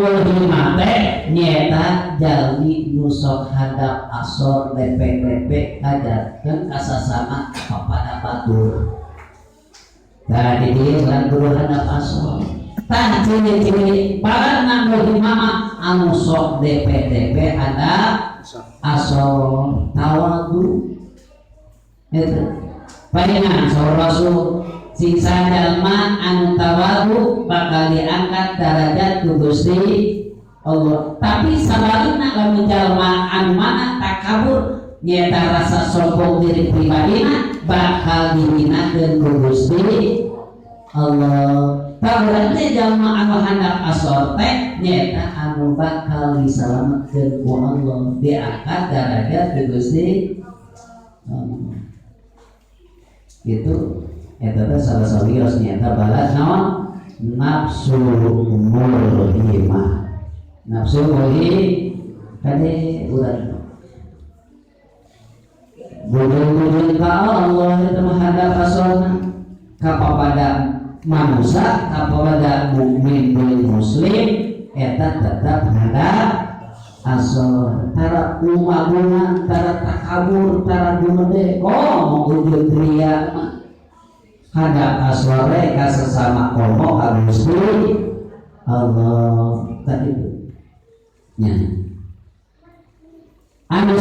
Mulhimah teh nyaeta jalmi nu sok handap asor, DP-DP ngajarkeun ka sasama kepada batur. Nah, di dieu urang kudu handap asor. Tah, ciri-ciri balad mulhimah mah anu sok DP-DP handap asor, tawadu. Itu palingan saur Rasul, sing jalma anu tawadu bakal diangkat derajat ku Gusti Allah. Tapi sabalikna, lamun jalma anu mana takabur, nyaeta rasa sombong diri pribadina, bakal dihinakeun ku Gusti Allah. Tah, berarti jalma anu handap asor teh nyaeta anu bakal disalametkeun ku Allah, diangkat derajat ku Gusti Allah. Itu eta teh salah sawios nyaeta balad naon, nafsu mulhimah. Nafsu mulhimah kade urang bujung-bujung ka Allah. Itu mah handap asorna kapapada manusia, kapapada mukmin bil muslim, eta tetap handap asor, tara umagungan, tara takabur, tara gumede. Oh, ujung ria mah handap asore ka sesama komo ka Gusti Allah tadi itu nya anu.